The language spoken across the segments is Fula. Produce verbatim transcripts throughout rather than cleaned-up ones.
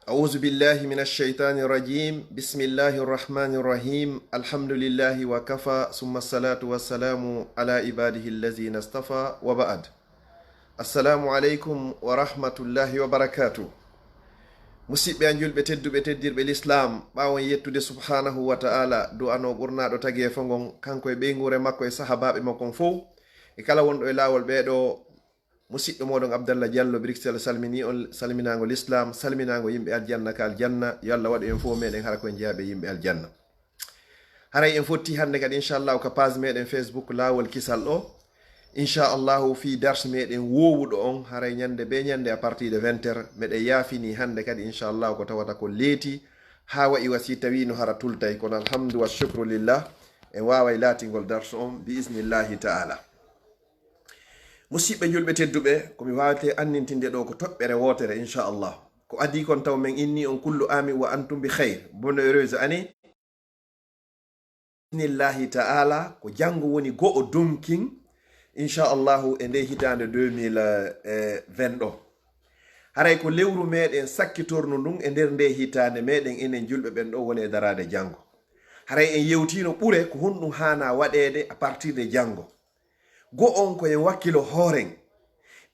أعوذ بالله من الشيطان الرجيم. بسم الله الرحمن الرحيم. الحمد لله وكفى، ثم الصلاة والسلام على عباده الذين اصطفى، وبعد. السلام عليكم ورحمة الله وبركاته. Musiɓɓe an julɓe tedduɓe, teddirɓe lislaam, ɓaawon yettude subhaanahu wa ta'ala, du'anoo ɓurnaaɗo tageefo ngon, kanko e ɓeynguure makko e sahabaaɓe makko on fow, e kala wonɗo e laawol ɓeeɗo. Musiɗɗo mooɗon Abdallah Diallo Bruxelles salminii on salminaango lislaam, salminaango yimɓe aljanna ka aljanna. Yo Allah waɗu en fof meɗen hara ko en jeyaaɓe yimɓe aljanna. Haray en fotti hannde kadi, inchallahu, ka page meɗen Facebook Laawol Kisal ɗo. Inchallahu, fii dars meɗen woowuɗo on, haray ñande be ñande à partir de vingt heures, meɗen yaafini hannde kadi, inchallahu, ko tawata ko leeti, haa wa'i wa si tawii no hara tultay, kono alhamdu wa shukru lillah, en waaway laatingol dars on, bi isnillahi ta'ala. Musiɓɓe julɓe tedduɓe, ko mi waawete annintinde ɗo ko toɓɓere wootere, inchallah. Ko adii kon taw men inni on kullu aami wa antum bi khayr. Bonne heureuse année. Bismillahi ta'ala, ko janngo woni go'o donkin, inchallahu, e nde hitaande deux mille vingt ɗo. Haray ko lewru meɗen sakkitorndu ndun e nder nde hitaande meɗen enen julɓe ɓen ɗo woni e daraade janngo. Haray en yewtiino ɓure ko honɗum haana waɗeede à partir de janngo. Go'o on ko yen wakkilo hooren.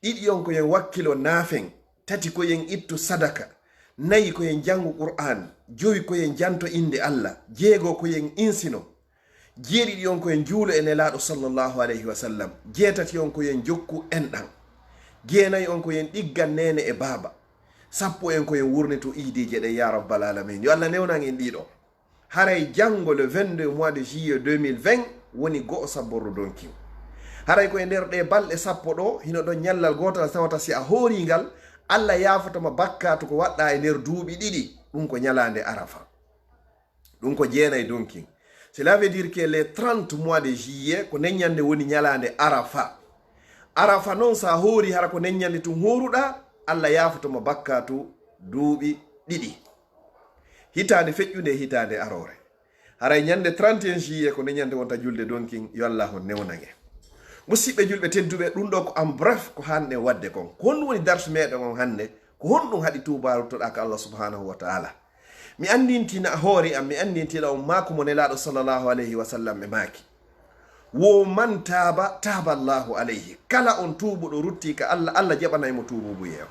Ɗiɗi on ko yen wakkilo naafen. Tati ko yen ittu sadaka. Nayi ko yen janngu Qur'aan. Jowi ko yen janto innde Allah. Jeego ko yen insino. Jeeɗiɗi on ko yen juulo e Nelaaɗo sallallahu alayhi wa sallam. Jeetati on ko yen jokku enɗan. Jeenayi on ko yen ɗiggan neene e baaba. Sappo en ko yen wurnitu iidiije ɗen, yaa rabbal aalamiin. Yo Allah newnan en ɗiɗo. Haray janngo, le vingt-deux mois de juillet deux mille vingt, woni go'o sabbordu donkin. Haray ko e nder ɗee balɗe sappo ɗo, hino ɗon ñallal gootal tawata si a hoorii ngal, Allah yaafoto ma bakkaatu ko waɗɗaa e nder duuɓi ɗiɗi. Ɗum ko ñalaande Arafa. Ɗum ko jeenay donkin. Cela veut dire que le trente mois de juillet, ko nden ñande woni ñalaande Arafa. Arafa non, sa hoori hara ko nden ñande tun hooruɗaa, Allah yaafoto ma bakkaatu duuɓi ɗiɗi. Hitaande feƴƴunde e hitaande aroore. Haray ñande trente et un juillet ko nden ñande wonta julde donkin, yo Allah on newnan en. Musiɓɓe julɓe tedduɓe, ɗum ɗo ko en bref ko haanɗen waɗde kon. Ko honɗum woni darsu meɗen on hannde? Ko honɗum haɗi tuubaa ruttoɗaa ka Allah subhanahu wa ta'ala? Mi anndintina hoore am, mi anndintina on maaku mo Nelaaɗo sallallahu alayhi wa sallam ɓe maaki. Wo man taaba, taaba Allahu alayhi. Kala on tuubuɗo rutti ka Allah, Allah jaɓanay mo tuubuubuyee on.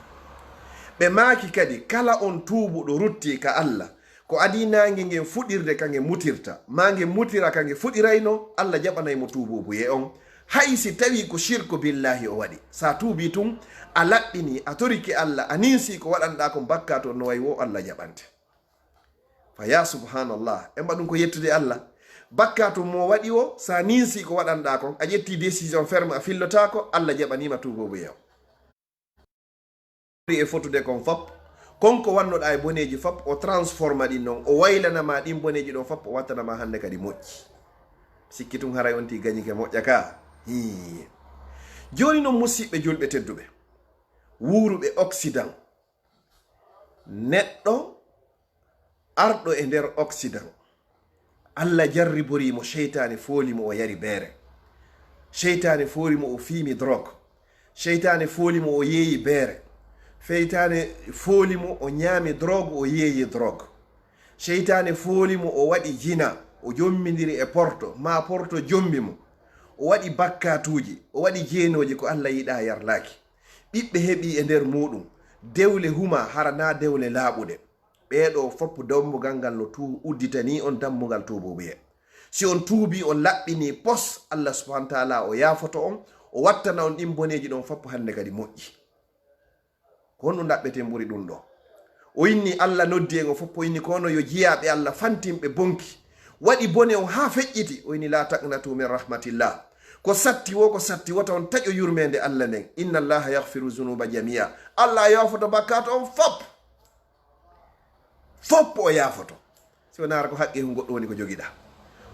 Ɓe maaki kadi, kala on tuubuɗo rutti ka Allah, ko adii naange ngen fuɗirde ka nge mutirta, maa nge mutira ka nge fuɗirayno, Allah jaɓanay mo tuubuubuyee on. Hay si tawii ko shirku billahi o waɗi. Sa tuubii tun, a laɓɓinii, a torike Allah, a ninsii ko waɗanɗaa kon bakkaatu on no wayi wo Allah jaɓante. Fa yaa subhanallah, en mbaɗum ko yettude Allah. Bakkaatu mo waɗi o, sa ninsii ko waɗanɗaa kon, a ƴettii décision ferme, a fillotaako, Allah jaɓaniima tuubuubuyee on. E fotude kon fop, kon ko wannoɗaa e boneeji fop, o transforma ɗin non, o waylana ma ɗin boneeji ɗon fop, o wattana ma hannde kadi moƴƴi. Sikki tun haray on tii gañike moƴƴa ka. Hii. Jooni non, musiɓɓe julɓe tedduɓe, wuuruɓe Occident, neɗɗo arɗo e nder Occident, Allah jarriborii mo, seytaane fooli mo, o yari beere. Seytaane fooli mo, o fiimi drogue. Seytaane fooli mo, o yeeyi beere. Seytaane fooli mo, o ñaami drogue, o yeeyi drogue. Seytaane fooli mo, o waɗi jina, o jommindiri e porto, maa porto jommi mo. O waɗi bakkaatuuji, o waɗi jeenooji ko Allah yiɗaa yarlaaki. Ɓiɓɓe heɓii e nder muuɗum, dewle huma hara naa dewle laaɓuɗe. Ɓee ɗoo fop, dambugal ngal no tuu-, udditanii on dambugal tuubuubuyee. Si on tuubii, on laɓɓinii pos, Allah subhanahu wa ta'ala o yaafoto on, o wattana on ɗin boneeji ɗon fop hannde kadi moƴƴi. Ko honɗum ɗaɓɓeten ɓuri ɗum ɗo? O inni, Allah noddi en, o fop o inni, ko onon yo jiyaaɓe Allah fantinɓe bonki. Waɗi bone on haa feƴƴiti, o inni, "La taqnatu min rahmatillah." Ko satti wo, ko satti wota on taƴo yurmeende Allah nden. "Inna Allaha yaghfiru zunuba jami'a." Allah yaafoto bakkaatu on fop. Fop o yaafoto. Si wonaa hara ko haqqi hun goɗɗo woni ko jogiɗaa.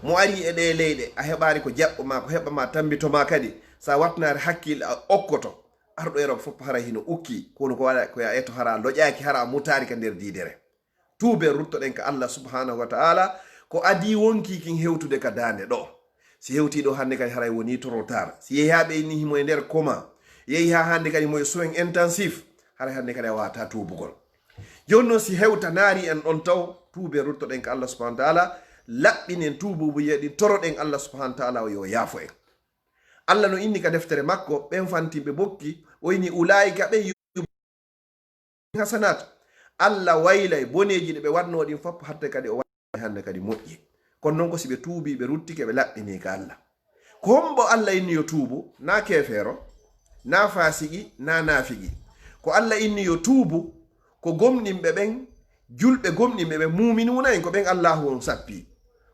Mo ari e ɗee leyɗe, a heɓaari ko jaɓɓo ma, ko heɓa ma, tambito ma kadi, sa wattanaare hakkil a okkoto. Arɗo Erop fop hara hino ukki, kono ko waɗa, ko ya eto hara loƴaaki, hara mutaari ka nder diidere. Tuuben, ruttoɗen ka Allah subhanahu wa ta'ala, ko adii wonkii kin hewtude ka daande ɗo. Si hewtii ɗo hannde kadi haray wonii trop tard. Si yehi haa ɓe inni himo e nder coma, yehi haa hannde kadi mo e soins intensifs, haray hannde kadi a waawataa tuubugol. Jooni noon, si hewtanaari en ɗon taw, tuuben, ruttoɗen ka Allah subhanahu wa ta'ala, laɓɓinen tuubuubuyee ɗin, toroɗen Allah subhanahu wa ta'ala o yo yaafo en. Allah no inni ka deftere makko, ɓen fantinɓe bokki, o inni, "Ulaa'ika ɓen yu-, hasanat." Allah waylay boneeji ɗi ɓe waɗnoo ɗin fof, hatte kadi o waylay hannde kadi moƴƴi. Kono noon ko si ɓe tuubii, ɓe ruttike, ɓe laɓɓinii ka Allah. Ko hombo Allah inni yo tuubu? Naa keefeero, naa faasiqi, naa naafiqi. Ko Allah inni yo tuubu, ko gomɗinɓe ɓen, julɓe gomɗinɓe ɓen, muuminuuna en, ko ɓen Allaahu on sappii.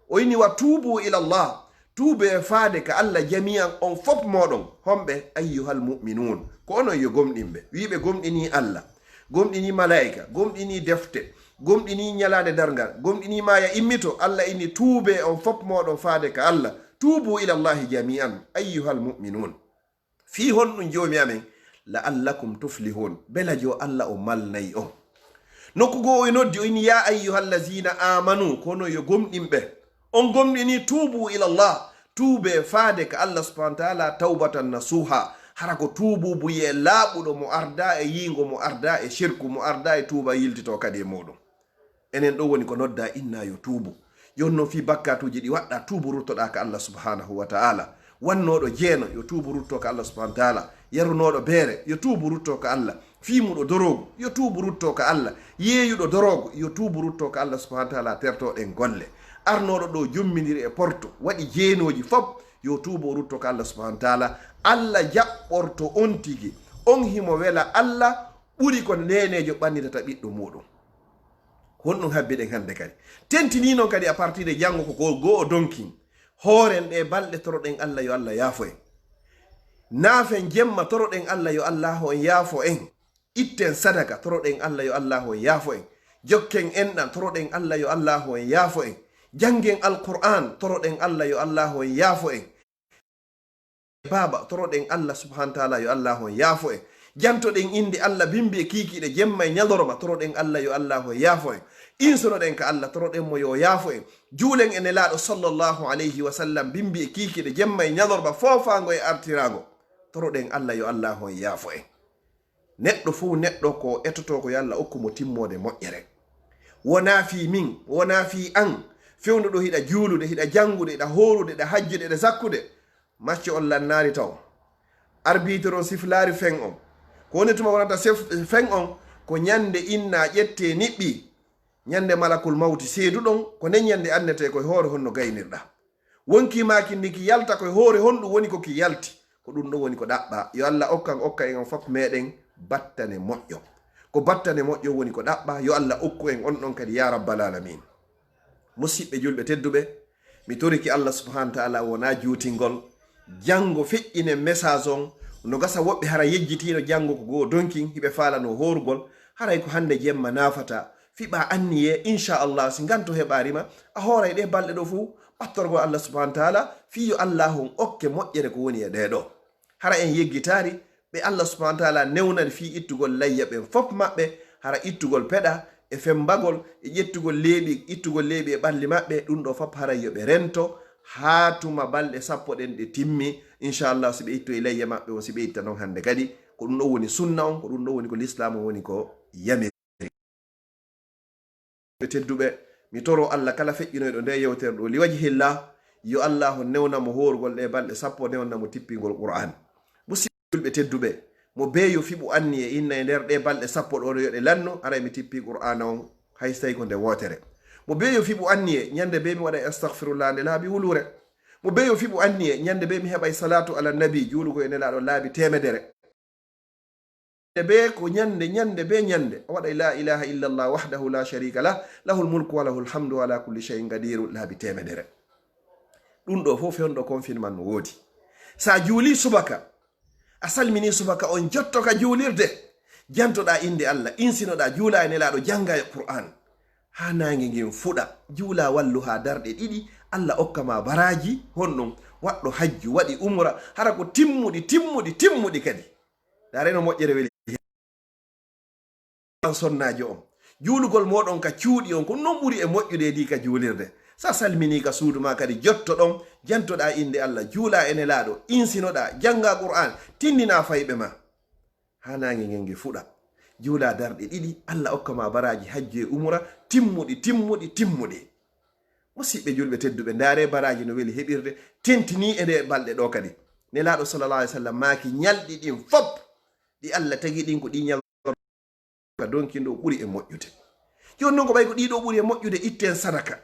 O inni, "Wa tuubu ila Allah." Tuubee faade ka Allah jami'an, on fof mooɗon. Homɓe? "Ayyuhal mu'minuun." Ko onon yo gomɗinɓe. Wi'ɓe gomɗinii Allah, gomɗinii malaa'ika, gomɗinii defte, gomɗinii ñalaande darngal, gomɗinii maaya immito. Allah inni, "Tuubee on fof mooɗon faade ka Allah. Tuubu ila Allahi jami'an, ayyuhal mu'minuun." Fii honɗum, Joomi amen? "La'allakum tuflihun." Belajo Allah o malnay on. Nokku goo o noddi, o inni, "Ya ayyuhal lazina amanu." Ko onon yo gomɗinɓe. On gomɗinii, tuubu ila Allah. Tuubee faade ka Allah subhanahu wa ta'ala tawbatan nasuha. Hara ko tuubuubuyee laaɓuɗo mo ardaa e yiingo, mo ardaa e shirku, mo ardaa e tuuba yiltitoo kadi e muuɗum. Enen ɗoo woni ko noddaa, innaa yo tuubu. Jooni noon fii bakkaatuuji ɗi waɗɗaa, tuubu ruttoɗaa ka Allah subhanahu wa ta'ala. Wannooɗo jeeno, yo tuubu ruttoo ka Allah subhanahu wa ta'ala. Yarunooɗo beere, yo tuubu ruttoo ka Allah. Fiimuɗo doroogu, yo tuubu ruttoo ka Allah. Yeeyuɗo doroogu, yo tuubu ruttoo ka Allah subhanahu wa ta'ala, tertooɗen golle. Arnooɗo ɗoo jommbindiri e porto, waɗi jeenooji fof, yo tuubu o ruttoo ka Allah subhanahu wa ta'ala. Allah jaɓɓorto on tigi. On himo wela Allah ɓuri ko neeneejo ɓannitata ɓiɗɗo muuɗum. Honɗum habbiɗen hannde kadi? Tentinii noon kadi, à partir de janngo ko goo, goo o donkin. Hooren ɗee balɗe, toroɗen Allah yo Allah yaafo en. Naafen jemma, toroɗen Allah yo Allah on yaafo en. Itten sadaka, toroɗen Allah yo Allah on yaafo en. Jokken enɗan, toroɗen Allah yo Allah on yaafo en. Janngen Alqur'aan, toroɗen Allah yo Allah on yaafo en. Baaba, toroɗen Allah subhanahu wa ta'ala yo Allah on yaafo en. Jantoɗen innde Allah bimbi e kiikiiɗe jemma e ñalorma, toroɗen Allah yo Allah on yaafo en. Insonoɗen ka Allah, toroɗen mo yo yaafo en. Juulen e Nelaaɗo sallallahu alayhi wa sallam bimbi e kiikiiɗe jemma e ñalorma, foofaango e artiraango, toroɗen Allah yo Allah on yaafo en. Neɗɗo fof neɗɗo ko etotoo ko yo Allah okku mo timmoode moƴƴere. Wonaa fii min, wonaa fii an, fewndo ɗo hiɗa juulude, hiɗa janngude, hiɗa hoorude, hiɗa hajjude, hiɗa zakkude. Macco on lannaali taw. Arbitre on siflaali fen on. Ko woni tuma wonata sef-, fen on, ko ñande inna ƴettee niɓɓii. Ñande malakul mawti seeduɗon, ko nden ñande annetee ko e hoore honno gaynirɗaa. Wonkii maa kin ndin ki yalta ko e hoore honɗum woni ko ki yalti. Ko ɗum ɗon woni ko ɗaɓɓaa. Yo Allah okkan, okka en on fof meɗen battane moƴƴo. Ko battane moƴƴo woni ko ɗaɓɓaa. Yo Allah okku en on ɗon kadi, yaa rabbal aalamiin. Musiɓɓe julɓe tedduɓe, mi toriki Allah subhanahu wa ta'ala wonaa juutingol. Janngo feƴƴinen message on, no gasa woɓɓe hara yejjitiino janngo ko goo donkin, hiɓe faalano hoorugol, haray ko hannde jemma naafata. Fiɓaa anniyee, inchallah, si nganto heɓaari ma, a hooray ɗee balɗe ɗoo fof, ɓattorgol Allah subhanahu wa ta'ala, fii yo Allah on okke moƴƴere ko woni e ɗee ɗoo. Hara en yeggitaali, ɓe Allah subhanahu wa ta'ala newnani fii ittugol layya ɓen fof maɓɓe, hara ittugol peɗa, e fembagol, e ƴettugol leeɓi, ittugol leeɓi e ɓalli maɓɓe, ɗum ɗoo fof haray yo ɓe rento, haa tuma balɗe sappo ɗen ɗe timmi, inchallah, si ɓe ittoyi layya maɓɓe on, si ɓe itta non hannde kadi, ko ɗum ɗoo woni sunna on, ko ɗum ɗoo woni ko lislaam on woni ko yamiri. Ɓe tedduɓe, mi toro Allah kala feƴƴinoyɗo nde yewtere ɗo, li wajhillah, yo Allah on newna mo hoorugol ɗe balɗe sappo, newna mo tippingol Qur'an. Musidɓe tedduɓe, mo bee yo fiɓu anniye inna e nder ɗe balɗe sappo ɗo, yo ɗe lannu, aray mi tippi Qur'ana on, hay so tawi ko nde wootere. Mo bee yo fiɓu anniye, ñande bee mi waɗay astaghfirullah nde laabi wuluure. Mo bee yo fiɓu anniye, ñande bee mi heɓay salatu ala nabi, juulugo e Nelaaɗo laabi teemedere. Ñande bee ko ñande, ñande bee ñande, a waɗay la ilaha illa Allah wahdahu la sharika lah, lahul mulku wa lahul hamdu wa ala kulli shay'in qadiru laabi teemedere. Ɗum ɗo fof fewndo confinement no woodi. Sa juuli subaka, a salmini subaka on, jotto ka juulirde, jantoɗaa innde Allah, insinoɗaa, juula e Nelaaɗo, jannga e Qur'an. Haa naange ngen fuɗa, juula wallu haa darɗe ɗiɗi, Allah okka ma baraaji, honɗum? Waɗɗo hajju, waɗi umra, hara ko timmuɗi, timmuɗi, timmuɗi kadi. Ndaa reno moƴƴere weli. An sonnaajo on. Juulugol mooɗon ka cuuɗi on, ko non ɓuri e moƴƴude e di ka juulirde. Sa salmini ka suudu ma kadi, jotto ɗon, jantoɗaa innde Allah, juula e Nelaaɗo, insinoɗaa, jannga Qur'an, tindina fayɓe ma. Haa naange ngen nge fuɗa. juula darɗe ɗiɗi, Allah okka ma baraaji hajju e umura timmuɗi, timmuɗi, timmuɗi. Musidɓe julɓe tedduɓe, ndaare baraaji no weli heɓirde, tentinii e nde balɗe ɗo kadi. Nelaaɗo sallallahu alaihi wasallam maaki, ñalɗi ɗin fop ɗi Allah tagi ɗin ko ɗi ñal ka donki ɗo ɓuri e moƴƴude. Jooni noon ko ɓay ko ɗiɗo ɓuri e moƴƴude, itten sadaka.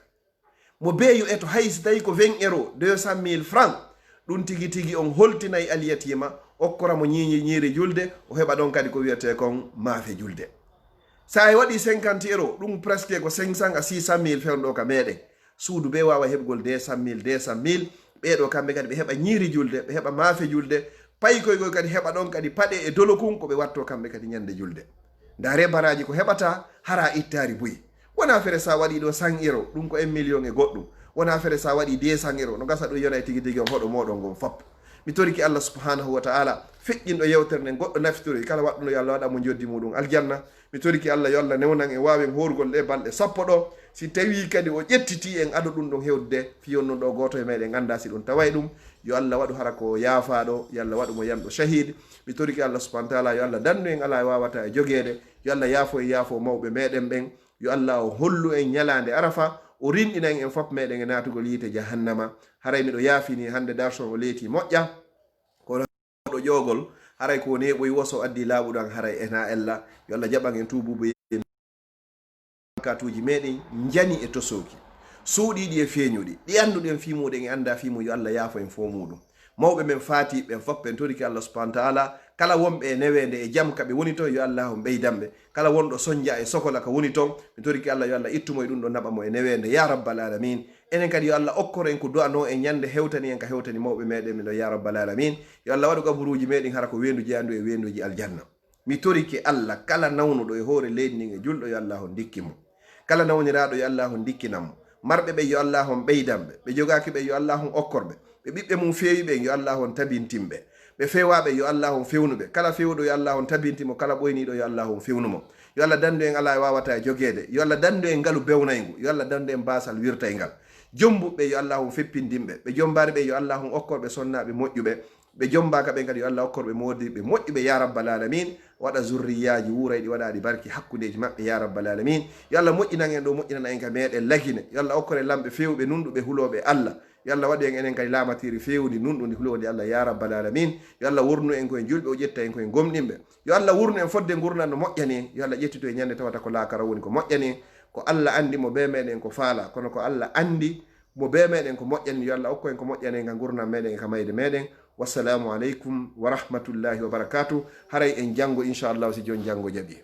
Mo beeyo eto, hay si tawi ko vingt euros, deux cent mille francs, ɗum tigi tigi on holtinay alyatiima, okkora mo ñiiñi, ñiiri julde, o heɓa ɗon kadi ko wiyetee kon maafe julde. Sa e waɗi cinquante euros, ɗum presque ko cinq cents à six cent mille fewndo ka meɗen. Suudu be waawa heɓgol deux cent mille, deux cent mille. Ɓeeɗo kamɓe kadi ɓe heɓa ñiiri julde, ɓe heɓa maafe julde, paykoy koy kadi heɓa ɗon kadi paɗe e dolokun ko ɓe watto kamɓe kadi ñande julde. Ndaare baraaji ko heɓata, hara ittaari buy. Wona fere sa waɗi ɗo cent euros, ɗum ko un million e goɗɗum. Wona fere sa waɗi deux cents euros, no gasa ɗum yona e tigi tigi on hoɗo moɗon ngon fop. Mi toriki Allah subhanahu wa ta'ala, feƴƴinɗo yewtere nden, goɗɗo nafitoy, kala waɗɗuno yo Allah waɗa mo joddi muɗum aljanna. Mi toriki Allah yo Allah newnan en waawen hoorugol ɗe balɗe sappo ɗo. Si tawi kadi o ƴettiti en ado ɗum ɗon hewde, fiyon ɗum ɗo gooto e meɗen annda si ɗum taway ɗum. Yo Allah waɗu hara ko yaafaaɗo, yo Allah waɗu mo yanɗo shahid. Mi toriki Allah subhanahu wa ta'ala, yo Allah dandu en ala e wawata e jogeede. Yo Allah yaafo e yaafo mawɓe meɗen ɓen. Yo Allah o hollu en ñalaande Arafa, o rinɗinan en fop meɗen e naatugol yiite jahannama. Haray miɗo yaafini hannde darson o leeti moƴƴa. Kono ɗo ƴoogol, haray ko neeɓoy woso addi laaɓuɗo an, haray ena ella. Yo Allah jaɓan en tuubuubu, bakkatuuji meɗen njani e tosooki, suuɗiiɗi e feeñuɗi, ɗi annduɗen fii muɗen e annda fii mum, yo Allah yaafo en fo muɗum. Mawɓe men faatiiɓe ɓen fop, en toriki Allah subhanahu wa ta'ala, kala wonɓe e neweende e jam ka ɓe woni ton, yo Allah on ɓeydan ɓe. Kala wonɗo sonja e sokola ka woni ton, mi toriki Allah yo Allah ittu mo e ɗum ɗo, naɓa mo e neweende, ya rabbal alamin. Enen kadi yo Allah okkor en ko du'anoo en ñande hewtani en ka hewtani mawɓe meɗen ɓen ɗo, ya rabbal alamin. Yo Allah waɗu qaburuuji meɗen hara ko weendu jeyandu e weenduuji aljanna. Mi torike Allah, kala nawnuɗo e hoore leydi ndin e julɗo, yo Allah on ndikki mo. Kala nawniraaɗo, yo Allah on ndikkinan mo. Marɓe ɓen, yo Allah on ɓeydan ɓe. Ɓe jogaaki ɓen, yo Allah on okkor ɓe. Ɓe ɓiɓɓe mum feewi ɓen, yo Allah on tabintin ɓe. Ɓe feewaa ɓen, yo Allah on fewnu ɓe. Kala feewuɗo, yo Allah on tabintin mo. Kala ɓoyniiɗo, yo Allah on fewnu mo. Yo Allah dandu en ala e wawata e jogeede. Yo Allah dandu en ngalu bewnayngu. Yo Allah dandu en baasal wirtayngal. Jombuɓe, yo Allah on feppindin ɓe. Ɓe jombaali ɓen, yo Allah on okkor ɓe sonnaaɓe moƴƴuɓe. Ɓe jombaaka ɓen kadi, yo Allah okkor ɓe moodiɓɓe moƴƴuɓe, ya rabbal alamin. Waɗa zurriyaaji wuurayɗi, waɗa ɗi barki hakkundeeji maɓɓe, ya rabbal alamin. Yo Allah moƴƴinan en ɗo, moƴƴinana en ka meɗen Lagine. Yo Allah okkor en lamɓe feewɓe, nunɗuɓe, hulooɓe Allah. Yo Allah waɗu en enen kadi laamatiiri feewndi, nunɗundi, huloondi Allah, ya rabbal alamin. Yo Allah wurnu en ko en julɓe, o ƴetta en ko en gomɗinɓe. Yo Allah wurnu en fodde ngurndan no moƴƴani en. Yo Allah ƴettito e ñande tawata ko laakara woni ko moƴƴani en. Ko Allah anndi mo bee meɗen ko faala, kono ko Allah anndi mo bee meɗen ko moƴƴani. Yo Allah okku en ko moƴƴani en ka ngurndan meɗen e ka mayde meɗen. Wassalamu aleykum wa rahmatullahi wa barakatuh. Haray en janngo, inchallahu, si jon janngo jaɓi.